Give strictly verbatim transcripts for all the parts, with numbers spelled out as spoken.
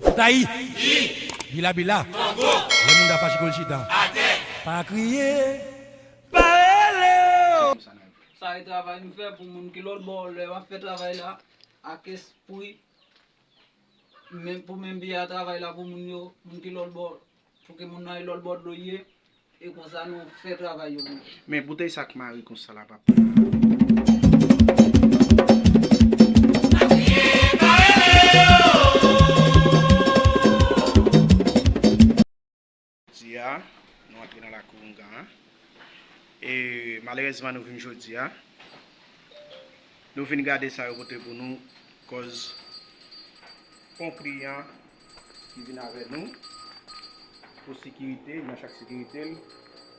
Fout Ayiti! Bila bila! Lè moun ta fache kou l chita. Pa kriye, pa rele yo! Sa e travay m fè pou moun ki lòt bò, lè w ap fè travay la ak espri, men pou menm byen a travay la pou moun yo, moun ki lòt bò, pou ke moun nan e lòt bò dlo ye, e konsa nou fè travay yo pou yo. Men boutèy sa k mare konsa la, papa. Jodi a, nou antre nan lakou Houngan an. E malerèzman, nou vin jodi a. Nou vin gade sa yo pote pou nou, kòz yon kliyan ki vin avè nou pou sekirite, nan chak sekirite l,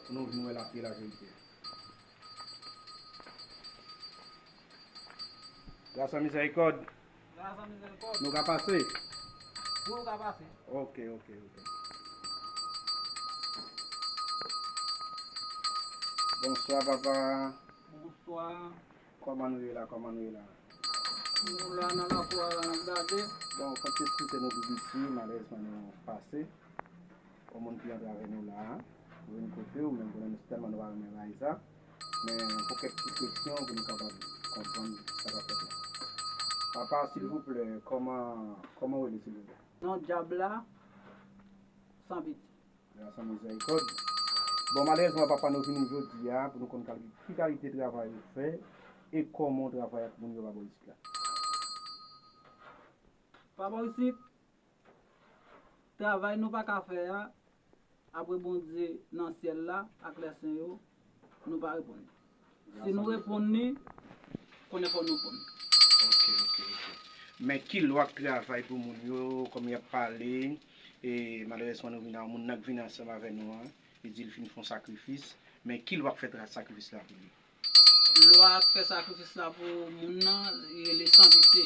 pou nou vin wè l ap di laverite. Gras an mizèrikòd. Gras an mizèrikòd. Nou ka pase? Wi, ou ka pase. Ok, ok, ok. Bonswa, papa. Bonswa. Kòman nou ye la? Kòman nou ye la? Nou la nan lakou a la, n ap gade. Bon, fòk eskize nou pou piti, malerèzman nou pase. Yon moun ki antre avè nou la a, mwen vin kote w, men konnen nou tèlman nou pa renmen bagay sa. Men pou kèk ti kesyon pou nou kapab konprann sa k ap fèt la. Papa, silvouplè, kòman, kòman w rele, silvouplè? Non Dyab la, San Piti. Gras an mizèrikòd. Bon, malerèzman, papa, nou vini jodi a pou nou konn kal-, ki kalite travay ou fè e kòman w travay ak moun yo pa bò isit la. Pa bò isit, travay nou pa ka fè a, apre Bondye nan syèl la ak lèsen yo, nou pa reponn li. Si nou reponn li, konnen fò nou reponn. Ok, ok, ok. Men ki lwa k travay pou moun yo, kòm y ap pale, e malerèzman nou vin a moun nan k vin ansanm avè nou an, li di l fin fè yon sakrifis, men ki lwa k fè tra-, sakrifis la pou li? Lwa k fè sakrifis la pou moun nan, li rele San Pitye.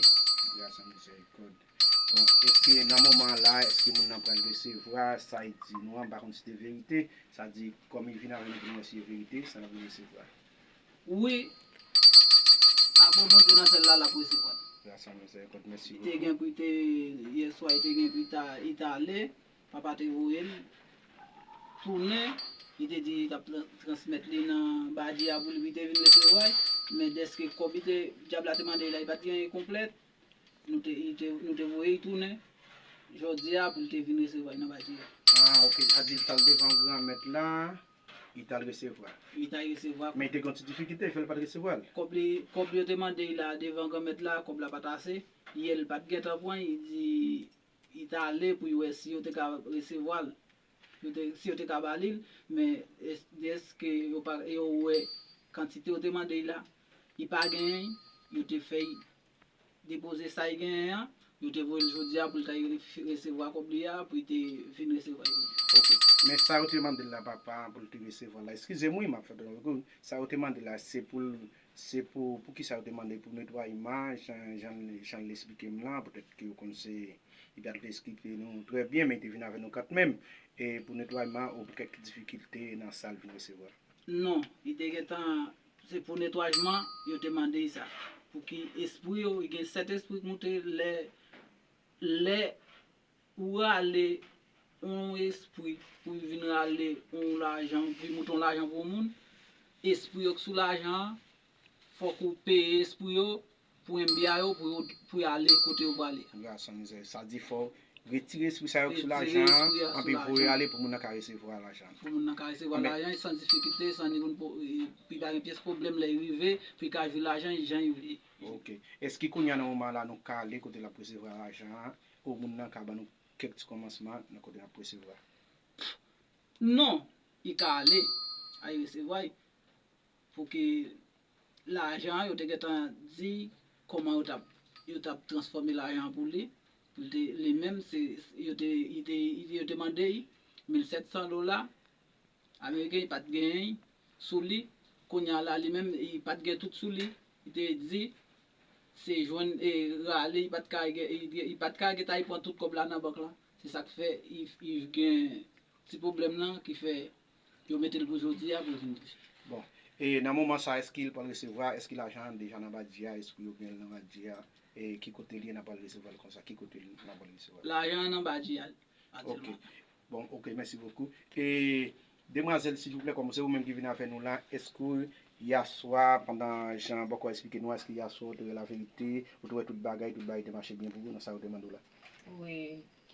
Gras an mizèrikòd. Bon, èske nan moman an la, èske moun nan pral resevwa sa y di nou an? M pa konn si se verite. Sa di, kòm li vin avè nou pou nou wè si se verite, sa l ap resevwa. Wi. Apre Bondye nan syèl la, l ap resevwa. Gras an mizèrikòd, mèsi bokou. Li te gen pou li te, yè swa, li te gen pou li ta, li t ale. Papa te voye l tounen, li te di li t ap tra-, transmèt li nan badji a pou li, pou li te vin resevwa l. Men dèske kòb li te, dyab la te mande l la, li pa t genyen konplèt, nou te, li te, nou te voye l tounen jodi a pou li te vin resevwa l nan badji a. Ah, ok. Sa di l t al devan Granmèt la, li t al resevwa l. Li t al resevwa l. Men li te gen yon ti difikilte, fè l pa t resevwa l. Kòb li, kòb yo te mande l la devan Granmèt la, kòb la pa t ase. Yè l pa t gentan pran, li di, li t ale pou l wè si yo te ka resevwa l, yo te, si yo te ka ba li l, men es-, dèske yo pa, yo wè kantite yo te mande l la, li pa genyen, yo te fè l depoze sa l genyen an, yo te voye l jodi a pou l ta re-, resevwa kòb li a, pou l te vin resevwa l jodi a. Ok. Men sa yo te mande l la, papa, pou l te resevwa l la, eskize m wi, m ap fè tèlman kou, sa yo te mande l la, se pou l, se pou, pou ki sa yo te mande l, pou netwayman, jan, jan, jan l esplike m lan, poutèt ke yo konn se Li pa t esplike nou trè byen, men li te vin avè nou kanmenm, e pou netwayman ou pou kèk difikilte nan sa l vin resevwa. Non, li te gentan, se pou netwajman, yo te mande l sa. Pou ki espri yo, li gen sèt espri k moute lè, lè ou rale yon espri pou l vin rale yon lajan, pou l moute yon lajan pou yon moun, espri yo k sou lajan an, fòk ou peye espri yo, pou enbi a yo, pou yo, pou y ale kote yo prale a. Gras an mizè. Sa di fò retire espri sa yo k sou lajan an, anpi voye ale pou moun nan ka resevwa lajan an. Pou moun nan ka resevwa lajan, san difikilte, san ni moun pou, e, pou l pa gen pyès pwoblèm lè l rive, pou l ka jwi lajan l jan l vle. Ok. Èske kounye a nan moman la nou ka ale kote l ap resevwa lajan an, ou moun nan ka ban nou kèk ti kòmansman nan kote l ap resevwa? Non, li ka ale, al resevwa l. Pou ki lajan an, yo te gentan di kòman yo t ap, yo t ap transfòme lajan an pou li. Pou li te, li menm, se, yo te, li te, yo te mande l mil sèt san dola ameriken, li pa t genyen sou li. Kounye a la, li menm, li pa t gen tout sou li. Li te di, se jwenn, e, rale, li pa t ka gen, li, li pa t ka gentan al pran tout kòb la nan bank lan. Se sa k fè, li, li gen ti pwoblèm nan ki fè yo mete l pou jodi a pou l vin touche. Bon, e nan moman sa, èske l pral resevwa, èske lajan an deja nan badji a, èske yo gen l nan badji a? E ki kote l ye, n a pral resevwa l konsa? Ki kote n a pral resevwa l? Lajan an anba djiyal. Ok. Bon, ok, mèsi bokou. E demwazèl, silvouplè, kòm se ou menm ki vin avè nou la, èske yaswa, pandan jan bòkò eksplike nou, èske yaswa ou te wè laverite, ou te wè tout bagay, tout bagay te mache byen pou ou nan sa yo te mande w la? Wi,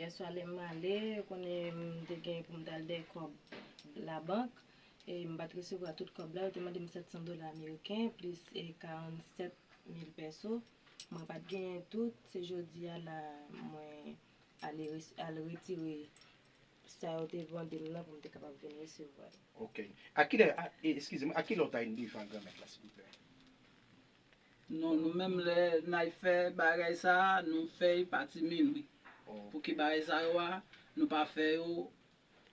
yèswa lè m ale, ou konnen m te gen pou m t al dèyè kòb labank, e m pa t resevwa tout kòb la, yo te mande m sèt san dola ameriken, plis e karannsèt mil pèso. Mwen pa t genyen tout, se jodi a la mwen ale al retire sa yo te mande m nan pou m te kapab vin resevwa l. Ok. A kilè, a, e, eskize m, a kilè w ta vin devan Granmèt la, silvouplè? Non, nou menm lè n al fè bagay sa a, nou fè y pati minwi. Pou ki bagay sa yo a, nou pa fè yo,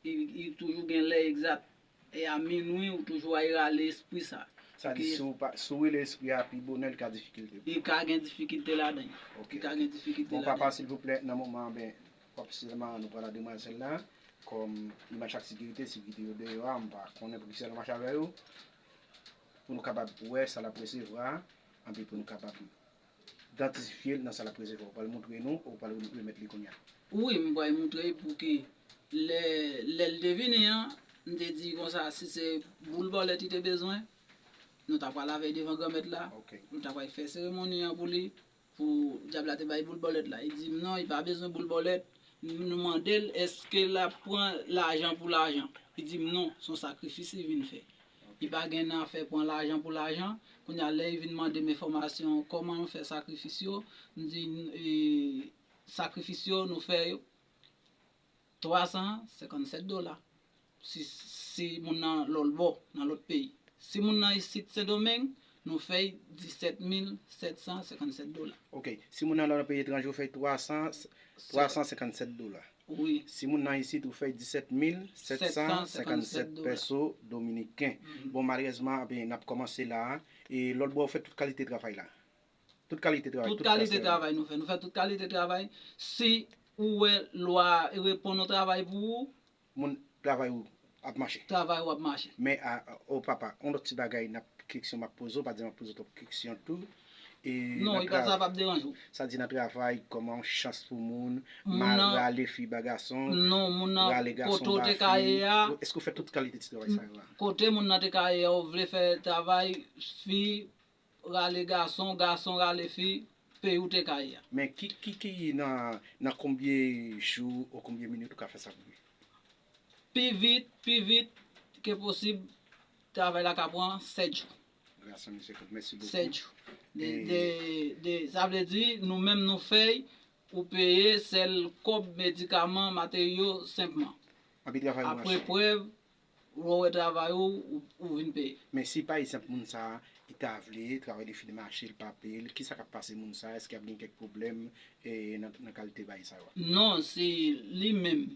li toujou gen lè egzat. E a minwi, ou toujou al rale espri sa. Sa di, si w pa, si w rele espri a pi bonè, li ka difikilte. Li ka gen difikilte ladan l. Li ka gen difikilte ladan l. Bon, papa, silvouplè, nan moman an, ben, w ap sèlman, nou pral a demwazèl la, kòm li mache ak sekirite, sekirite yo deyò a, m pa konnen pou ki sèl yo mache avè yo, pou nou kapab wè sa l ap resevwa, anpi pou nou kapab idantifye l nan sa l ap resevwa. Ou pral montre nou, ou pral remèt li kounye a? Wi, m pral montre l pou ki lè, lè l te vini an, m te di konsa, si se boul bòlèt li te bezwen, nou ta pral avè l devan Granmèt la, nou ta pral fè seremoni an pou li, pou dyab la te bay boul bòlèt la. Li di m non, li pa bezwen boul bòlèt. Nou mande l èske l ap pran lajan pou lajan. Li di m non, se yon sakrifis li vin fè. Li pa gen nan afè pran lajan pou lajan. Kounye a lè li vin mande m enfòmasyon kòman nou fè sakrifis yo, m di e, sakrifis yo nou fè yo twa san senkannsèt dola. Si, si moun nan lòt bò, nan lòt peyi. Si moun nan isit Sendomeng, nou fè l disèt mil sèt san senkannsèt dola. Ok. Si moun nan lòt peyi etranje, ou fè l twa san, twa san senkannsèt dola. Wi. Si moun nan isit, ou fè l disèt mil sèt san senkannsèt pèso dominiken. Bon, malerezman, ben, n ap kòmanse la a. E lòt bò, ou fè tout kalite travay la? Tout kalite travay. Tout kalite travay nou fè. Nou fè tout kalite travay. Si ou wè lwa a reponn yon travay pou ou, moun travay ou ap mache. Travay ou ap mache. Men, a, o papa, yon lòt ti bagay, n ap, kesyon m ap poze w, pa di m ap poze w twòp kesyon tou. E non, li pa, sa p ap deranje w. Sa di nan travay, kòman yon chans pou moun, moun nan rale fi ba gason, non, moun nan rale gason ba fi. Èske w fè tout kalite ti travay sa yo a? Kote moun nan te ka ye a, ou vle fè travay, fi rale gason, gason rale fi, peyi w te ka ye a. Men ki, ki, ki nan, nan konbyen jou ou konbyen minit ou ka fè sa pou li? Pi vit, pi vit ke posib, travay la ka pran sèt jou. Sèt jou. De, de, de, sa vle di, nou menm nou fè y, ou peye sèl kòb, medikaman, materyo, senpman. Apre prèv, lè w wè travay ou, ou, ou vin peye. Men si pa egzanp moun sa a, li ta vle, travay li fin mache, li pa peye l, kisa k ap pase moun sa a? Èske ap gen kèk pwoblèm e, nan, nan kalite bagay sa yo a? Non, se li menm.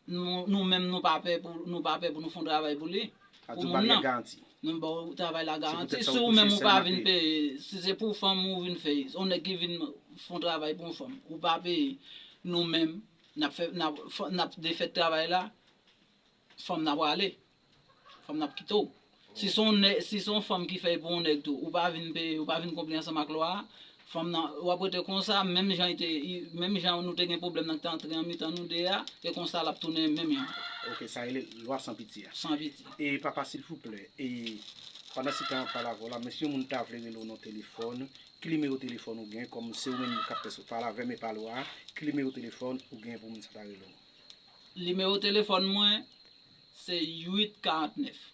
Nou, nou menm, nou pa pè pou, nou pa pè pou nou fè yon travay pou li. Pou moun nan. Nou ba w travay la garanti. Si ou menm ou pa vin peye, si se pou fanm ou vin fè, yon nèg ki vin fè yon travay pou yon fanm, ou pa peye, nou menm, n ap fè, n ap, n ap defèt travay la, fanm nan prale. Fanm nan ap kite w. Si se yon nè, si se yon fanm ki fè l pou yon nèg tou, ou pa vin peye, ou pa vin konpli ansanm ak lwa a, fanm nan, w ap rete konsa, menm jan li te, menm jan nou te gen pwoblèm nan ki te antre an mitan nou de a, e konsa l ap tounen menm jan ankò. Ok, sa rele lwa san pitye a. San pitye. E papa, silvouplè, e pandan se tan m ap pale avè w la, men si yon moun ta vle rele w nan telefòn, ki nimewo telefòn ou gen, kòm se ou menm k ap pale avè m e pa lwa a, ki nimewo telefòn ou gen pou moun sa ta rele w? Nimewo telefòn mwen, se uit karant nèf.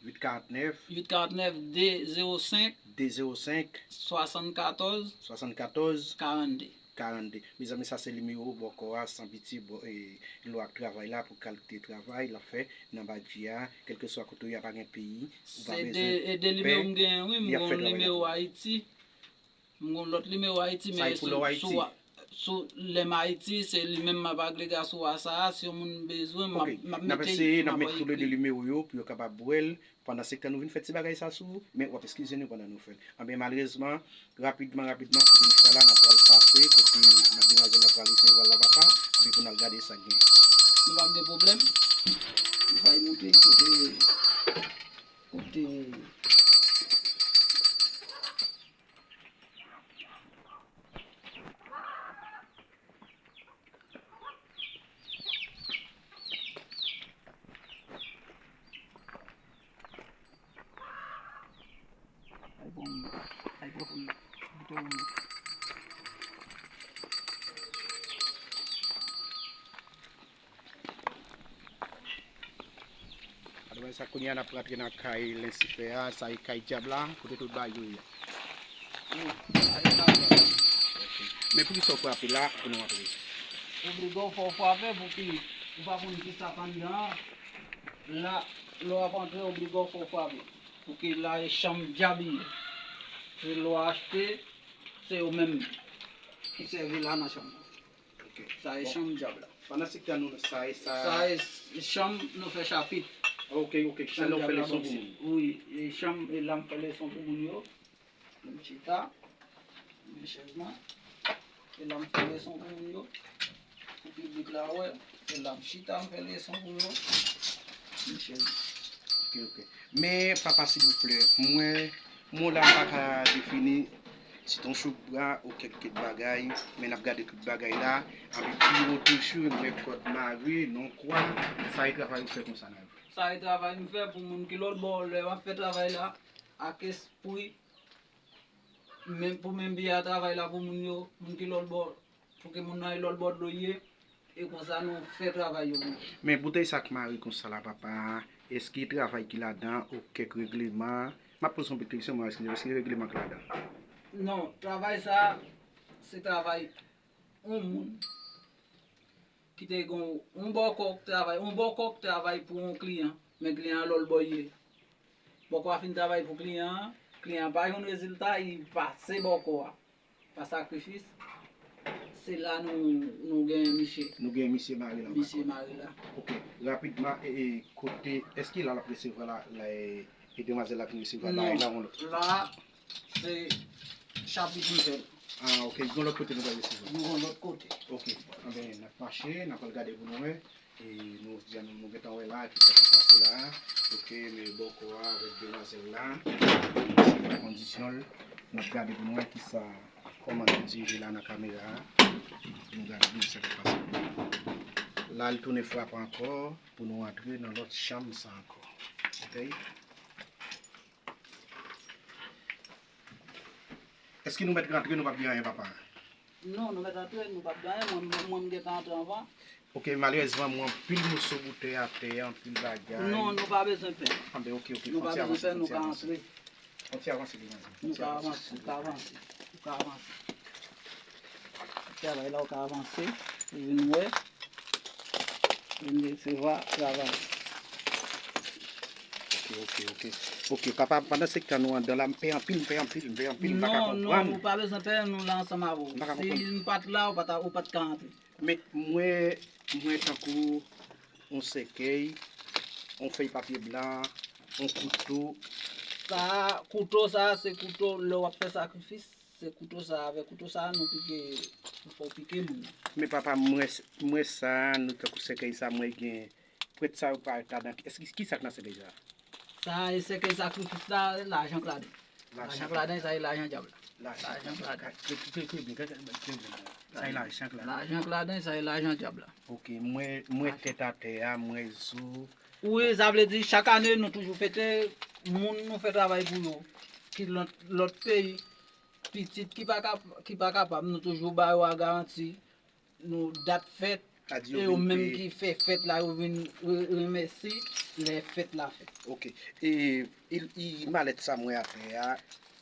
Uit karant nèf. Uit karant nèf, de zewo senk. De zewo senk. Swasannkatòz. Swasannkatòz. Karannde. Karannde. Mezanmi, sa se nimewo bòkò a, San Pitye, bò, e, lwa ak travay la, pou kalite travay l ap fè nan badji a, kèlkeswa kote w ye a, pa gen peyi, ou pa bezwen pè, li ap fè travay la pou ou. Se de, e de nimewo m genyen, wi, m gen yon nimewo Ayiti. M gon lòt nimewo Ayiti, men sou, sou, sou lè m Ayiti, se li menm m ap regle a sou WhatsApp, si yon moun bezwen, m ap, m ap mete, m ap ekri. Ok, n ap eseye, n ap met toulede nimewo yo pou yo kapab wè l. Pandan se tan nou vin fè ti bagay sa sou ou, men w ap eskize nou pandan nou fè l. Anben, malerezman, rapidman, rapidman, kote misye la, n ap pral pase, kote madmwazèl la pral resevwa l la, papa, epi pou n al gade sa k genyen. Nou p ap gen pwoblèm. Nou pral montre kote, kote. Sa kounye a n ap rantre nan kay Ensifè a, sa e kay dyab la, kote tout bagay yo ye. Men poukisa w frape la pou nou antre? Oblije w fò w frape pou ki ou pa konn ki sa k anndan an. La, lè w ap antre, oblije w fò w frape. Pou ki la e chanm dyab li ye. Se lè w achte, se yo menm ki sèvi la nan chanm nan. Ok. Sa e chanm dyab la. Pandan se tan nou sa e sa. Sa e chanm nou fè chapit. Ok, ok. Chanm dyab la, bon, se, wi, e chanm, e la m fè leson pou moun yo. M chita. Men chèz mwen. E la m fè leson pou moun yo. Pou piblik la wè. E la m chita, m fè leson pou yo. Men chèz mwen. Ok, ok. Men, papa, silvouplè, mwen, mo la m pa ka defini, si t on chouk bra ou kèk, kèk bagay, men n ap gade tout bagay la, avèk pi wo toujou, mwen kòd mare, non kwa, sa e travay ou fè konsa nan vi? Sa e travay m fè pou moun ki lòt bò, lè w ap fè travay la, ak espri, men pou men bi a travay la pou moun yo, moun ki lòt bò, pou ke moun nan e lòt bò dlo ye, e konsa nou fè travay yo pou yo. Men boutèy sa k mare konsa la, papa, èske travay ki ladan, ou kèk regleman? M ap poze yon ti kesyon, mwen, èske, èske regleman k ladan? Non, travay sa, se travay yon moun ki te gen yon bòkò k travay, yon bòkò k travay pou yon kliyan, men kliyan an lòt bò ye. Bòkò a fin travay pou kliyan an, kliyan an pa jwenn rezilta, li pase bòkò a. Pa sakrifis, se la nou, nou gen misye. Nou gen misye mare la. Misye mare la. Ok, rapidman, e, e, kote, èske la l ap resevwa la, la, e, e demwazèl la vin resevwa bagay la yon lòt? Non, la, se chapit m fè l. Ah, ok, yon lòt kote nou pral resevwa. Nou yon lòt kote. Ok, anben, n ap mache, n ap al gade pou nou wè. E nou, nou, nou gentan wè la ki sa k ap pase la. Ok, men bòkò a avèk demwazèl la. Se pa kondisyon l. N ap gade pou nou wè ki sa, kòman l ap dirije la nan kamera a. Nou gade pou nou sa k ap pase. La, l tounen frape ankò pou nou antre nan lòt chanm sa ankò. Ok? Èske nou mèt rantre, nou p ap gen anyen, papa? Non, nou mèt antre, nou p ap gen anyen. Mwen, mwen, mwen, m gentan antre anvan. Ok, malerezman, mwen anpil moso boutèy atè, anpil bagay. Non, nou pa bezwen pè. Anben, ok, ok. Nou pa bezwen pè, nou ka antre. Fon ti avanse, fon ti avanse, demwazèl. Nou ka avanse, nou ka avanse. Nou ka avanse. Travay la, ou ka avanse. Ou vin wè. Vin resevwa travay. Ok, ok, ok. Ok, papa, pandan se tan nou andan la, m pè anpil, m pè anpil, m pè anpil, m pa ka konprann. Non, non, ou pa bezwen pè, nou la ansanm avè w. M pa ka konprann. Si m pa t la, ou pa ta, ou pa t ka antre. Men mwen, mwen tankou yon sèkèy, yon fèy papye blan, yon kouto. Sa, kouto sa, se kouto lè w ap fè sakrifis, se kouto sa, avèk kouto sa, nou pike, nou fè w pike moun nan. Men papa, mwen, mwen sa, nou tankou sèkèy sa, mwen gen prèt sa yo parèt ladan. Èske, ki sa k nan sèkèy sa? Sa, e sèkèy sakrifis la, lajan k ladan. Lajan k ladan, sa e lajan dyab la. Lajan k ladan. Sa e lajan k ladan. Lajan k ladan, sa e lajan dyab la. Ok, mwen, mwen tèt atè a, mwen zo. Wi, sa vle di chak ane nou toujou fete moun nou fè travay pou yo, ki lòt, lòt peyi, pitit ki pa ka, ki pa kapab, nou toujou ba yo a garanti. Nou dat fèt, e yo menm ki fè fèt la, yo vin re-, remèsi lè fèt la fèt. Ok. E, e, e malèt sa mwen atè a,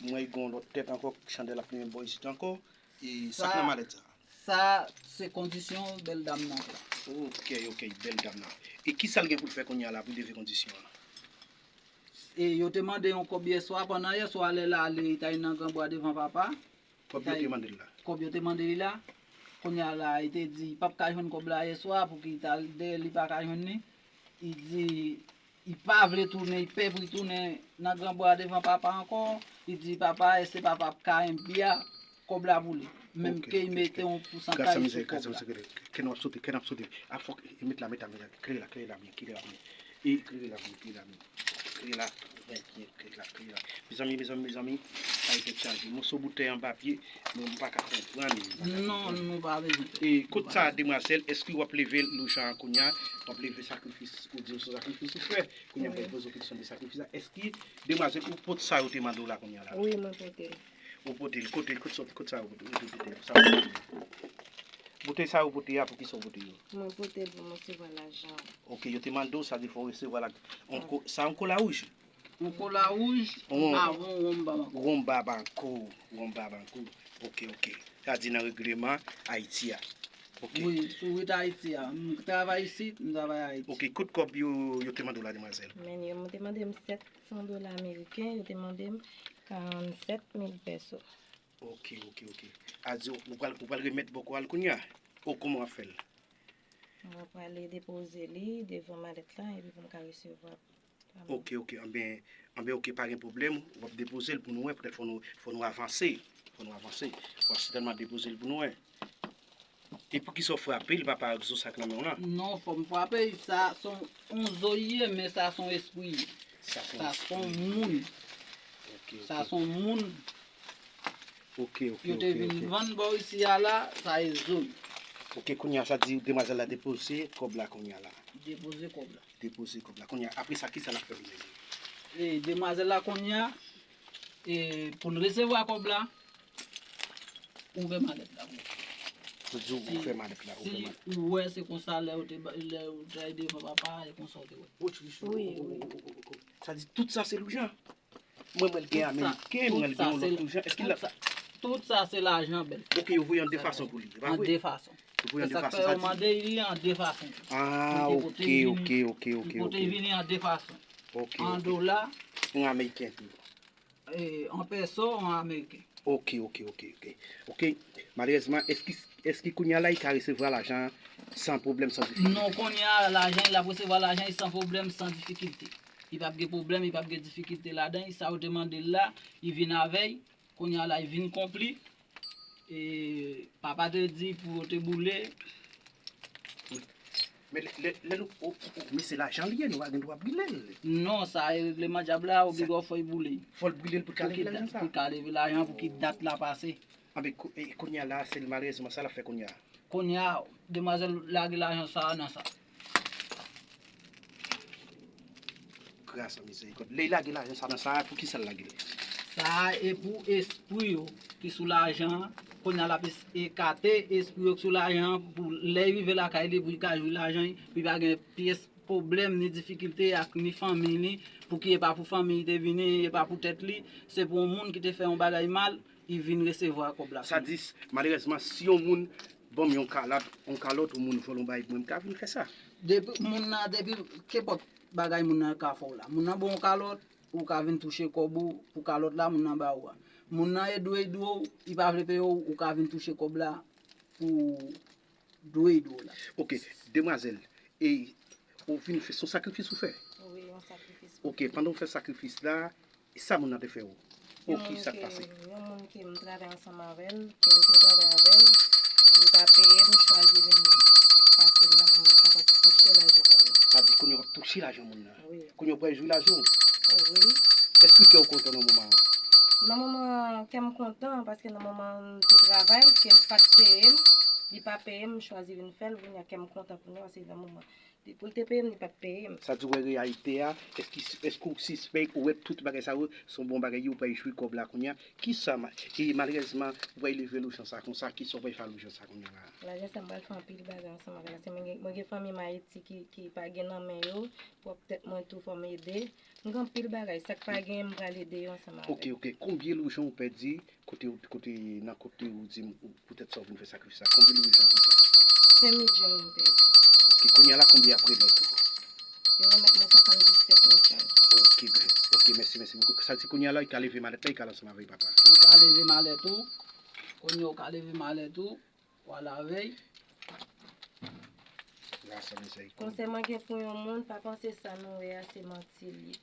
mwen gen yon lòt tèt ankò, chandèl ap limen bò isit ankò. E sa k nan malèt sa? Sa, se kondisyon bèl dam nan pran. Ok, ok, bèl dam nan. E ki sa l gen pou l fè kounye a la pou l leve kondisyon an? E yo te mande yon kòb yèswa, pandan yèswa lè l ale, li t al nan Granbwa devan papa. Kòb yo te mande l la. Kòb yo te mande li la. Kounye a la, li te di, li p ap ka jwenn kòb la yèswa, pouki li t al dèyè, li pa ka jwenn li. Li di, li pa vle tounen, li pè pou li tounen nan Granbwa devan papa ankò. Li di, papa, èske papa ap ka enbi a kòb la pou li? Menm ke li mete yon pousantay sou kòb la. Kè n ap sote, kè n ap sote. A fòk, e, met la, met la, met la. Klere la, klere la byen, klere la byen. E klere la byen, klere la byen. Klere la, byen, byen, klere la, klere la. Mezanmi, mezanmi, mezanmi, sa e tèt chaje. Moso boutèy anba pye, men m pa ka konprann. Non, nou pa bezwen pè. E kot sa, demwazèl, èske w ap leve l, Loujan, kounye a, w ap leve sakrifis, ou di m se sakrifis ou fè, kounye a, m pral poze w kesyon de sakrifis la. Èske, demwazèl, ou pot sa yo te mande w la, kounye a la? Wi, mwen pote l. Ou pote l, kote l, kot sa, kot sa yo pote, ou te pote l, sa yo pote l. Bouton sa yo pote a, pou ki sa w pote yo? Mwen pote l pou m resevwa lajan. Ok, yo te mande w, sa di fò w resevwa la. On ko-, sa yon kola wouj? Yon kola wouj, yon, avè yon wonm Bamako. Wonm Bamako, wonm Bamako. Ok, ok. Sa di nan regleman Ayiti a. Ok. Wi, sou rit Ayiti a. M travay isit, m travay Ayiti. Ok, kot kòb yo, yo te mande w la, demwazèl? Men yo te mande m sèt san dola ameriken, yo te mande m karannsèt mil pèso. Ok, ok, ok. A di, ou pral, ou pral remèt bòkò a l kounye a? Ou kòman w ap fè l? Mwen prale depoze li devan malèt la, epi pou m ka resevwa pa mwen. Ok, ok. Anben, anben, ok, pa gen pwoblèm. W ap depoze l pou nou wè, poutèt fò nou, fò nou avanse. Fò nou avanse. W ap sètènman depoze l pou nou wè. E poukisa w frape l, papa, ak zo sa k nan men w lan? Non, fò m frape l, sa se yon zo l ye, men sa se yon espri. Sa se yon espri. Sa se yon moun. Ok, ok. Sa se yon moun. Ok, ok, ok, ok. Yo te vin vann bò isi a la, sa e zo l. Ok, kounye a, sa di demwazèl la depoze kòb la kounye a la. Depoze kòb la. Depoze kòb la. Kounye a, apre sa, kisa l ap fè pou nèg yo? E, demwazèl la kounye a, e, pou l resevwa kòb la, ouvè malèt la pou ou. Pou di w ouvè malèt la, ouvè malèt. Si ou wè se konsa lè ou te ba-, lè ou te al devan papa, e konsa ou te wè. Wi, wi. Sa di tout sa se lajan? Mwen, mwen gen ameriken, mwen gen yon lòt lajan. Èske l ap... Tout sa, tout sa se lajan, bèl. Ok, yo voye an de fason pou li, e pa vre? An de fason. Yo voye an de fason, sa di. Se sa k fè yo mande li an de fason. Ah, ok, ok, ok, ok, ok. Li pote vini an de fason. Ok, ok. An dola. An ameriken tou. E, an pèso, an ameriken. Ok, ok, ok, ok. Ok. Malerezman, èske, èske kounye a la, li ka resevwa lajan san pwoblèm, san difikilte? Non, kounye a, lajan, l ap resevwa lajan li san pwoblèm, san difikilte. Li p ap gen pwoblèm, li p ap gen difikilte ladan l. Sa yo te mande l la, li vin avè l. Kounye a la, li vin konpli. E papa te di pou yo te boule. Men lè, lè, lè nou, o, o, o, men se lajan li ye, nou pa gen dwa brile l. Non, sa e regleman dyab la, obligaw fò l boule. Fò l brile l pou l ka leve lajan sa? Pou l ka leve lajan, pou ki dat la pase. Anben, kou-, e, kounye a la, se malerezman sa l ap fè kounye a. Kounye a, demwazèl lage lajan sa a nan sa. Gras a mizerikòd. Lè l lage lajan sa nan sa a, pou ki sa l lage l? Sa a e pou espri yo ki sou lajan an. Kounye a l ap es-, ekate espri yo ki sou lajan an pou lè l rive lakay li, pou l ka jwi lajan li, pou l pa gen pyès pwoblèm ni difikilte ak ni fanmi li, pou ki e pa pou fanmi li te vini, e pa pou tèt li, se pou yon moun ki te fè yon bagay mal, li vin resevwa kòb la. Sa di, malerezman, si yon moun ban m yon kalòt, yon kalòt, yon moun vòlè yon bagay pou mwen, m ka vin fè sa. Depi moun nan, depi kenpòt bagay moun nan ka fè w la. Moun nan ba w yon kalòt, ou ka vin touche kòb ou pou kalòt la moun nan ba ou a. Moun nan e dwe dwe w, li pa vle peye w, ou ka vin touche kòb la pou dwe dwe w la. Ok, demwazèl, e ou vin fè, se yon sakrifis ou fè? Wi, yon sakrifis. Ok, pandan w fè sakrifis la, sa moun nan te fè w? Ok, sa k pase? Yon moun ke m travay ansanm avè l, ke m fin travay avè l, li pa peye m, m chwazi vin pase l la pou m kapab touche lajan pa m nan. Sa di kounye a w ap touche lajan moun nan? Wi. Kounye a w pral jwi lajan w? Wi. Èske kè w kontan nan moman an? Nan moman an, kè m kontan, paske nan moman an, m te travay, ke l pa t peye m, li pa peye m, m chwazi vin fè l, kounye a kè m kontan kounye a, paske nan moman, li, pou l te peye m, li pa t peye m. Sa di w wè reyalite a, èske, èske w sispèk, ou wè tout bagay sa yo, se yon bon bagay, ou pral jwi kòb la kounye a, kisa ma-, e malerezman, ou pral leve lajan sa konsa, kisa w pral fè ak lajan sa kounye a la? Lajan sa, m pral fè anpil bagay ansanm avè l, paske mwen gen, mwen gen fanmi m Ayiti ki, ki pa gen nan men yo, pwòp tèt mwen tou fò m ede. M gen anpil bagay, sa k pa gen, m pral ede yo ansanm avè l. Ok, ok. Konbyen lajan ou pèdi kote, kote, nan kote ou di m, ou, poutèt sa ou vin fè sakrifis la? Konbyen lajan konsa? Senk mil djòl m pèdi. Ok, kounye a la, konbyen y ap remèt ou? Yo remèt mwen swasanndisèt mil djòl. Ok, ok, mèsi, mèsi bokou. Sa di kounye a la, li ka leve malèt la, li ka al ansanm avè papa. Li ka leve malèt ou. Kounye a ou ka leve malèt ou. Pral avè l. Gras a mizerikòd. Konsèy mwen gen pou yon moun, pa panse sa nou wè a se manti l ye.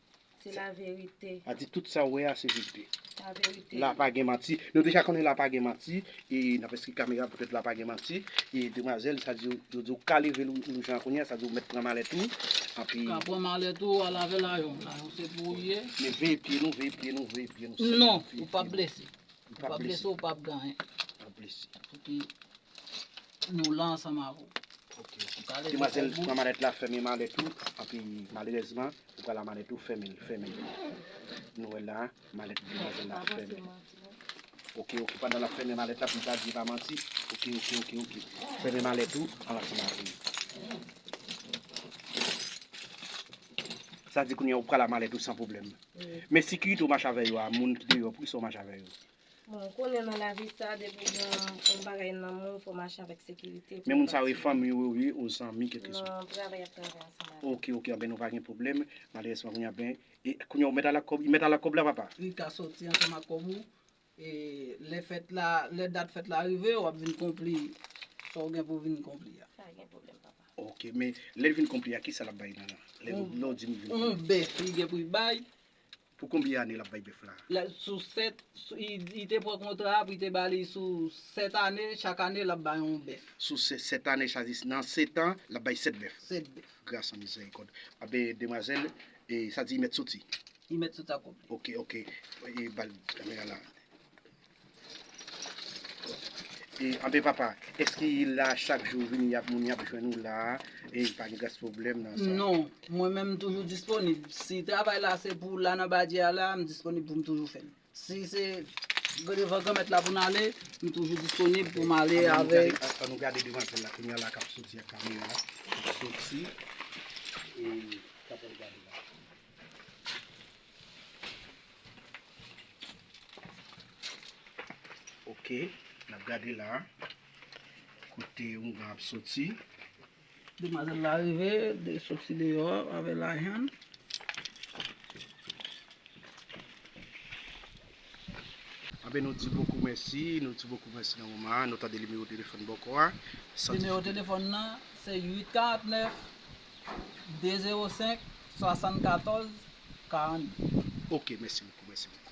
Se laverite. A di tout sa w wè a se verite. Laverite. La pa gen manti. Nou deja konnen la pa gen manti. E n ap esplike kamera poutèt la pa gen manti. E demwazèl, sa di yo, yo di w ka leve lou-, lajan kounye a, sa di w mèt pran malèt ou. Anpi. Ka pran malèt ou, al avè lajan w. Lajan w se pou ou ye. Men veye pye nou, veye pye nou, veye pye nou. Non, ou p ap blese. Ou p ap blese, ou p ap gen anyen. Ou p ap blese. Pou ki nou la ansanm avè w. Ok, ok. Demwazèl pran malèt la, fèmen malèt ou, anpi malerezman, ou pral a malèt ou, fèmen l, fèmen l. Nou wè la, malèt demwazèl la fèmen. Ok, ok, pandan l ap fèmen malèt la, pou l pa di pa manti. Ok, ok, ok, ok. Fèmen malèt ou ansanm avè l. Sa di kounye a ou pral a malèt ou san pwoblèm. Wi. Men sekirite ou mache avè yo a, moun ki deyò, poukisa ou mache avè yo? Bon, ou konnen nan lavi sa, depi w gen yon bagay nan men w, fò w mache avèk sekirite pou w pa tiye. Men moun sa yo e fanmi w yo ye, ou zanmi, kèlkeswa. Non, travay y ap travay ansanm avè m. Ok, ok, anben nou pa gen pwoblèm. Malerezman, kounye a, ben, e kounye a ou mèt al ak kòb, li mèt al ak kòb la, papa? Li ka soti ansanm ak kòb ou. E lè fèt la, lè dat fèt la rive, w ap vin konpli sa w gen pou w vin konpli a. Pa gen pwoblèm, papa. Ok, men lè l vin konpli a, kisa l ap bay nan nan? Lè, lè w di m vin konpli. Yon bèf li gen pou l bay. Pou konbyen ane l ap bay bèf la? Lè, sou sèt, sou, li, li te pran kontra a pou li te ba li sou sèt ane, chak ane l ap bay yon bèf. Sou sè-, sèt ane, sa di nan sèt an, l ap bay sèt bèf. Sèt bèf. Gras an mizèrikòd. Anben, demwazèl, e sa di li mèt soti? Li mèt soti ak kòb li. Ok, ok. E ba l kamera la. E, anben papa, èske la chak jou vini y ap moun y ap jwenn ou la, e pa gen gras pwoblèm nan sa? Non, mwen menm m toujou disponib. Si travay la se pou la nan badye a la, m disponib pou m toujou fè l. Si se devan Granmèt la pou n ale, m toujou disponib pou m ale avèk. Ann nou gade, ann nou gade demwazèl la kounye a la k ap soti ak kamera, k ap soti, e k ap gade la. Ok, n ap gade la. Kote oungan ap soti. Demwazèl la rive, de soti deyò avè lajan l. Anben, nou di bokou mèsi, nou di bokou mèsi nan moman an, nou tande nimewo telefòn bòkò a. Nimewo telefòn nan, se uit karant nèf, de zewo senk, swasann katòz, karant de. Ok, mèsi bokou, mèsi bokou.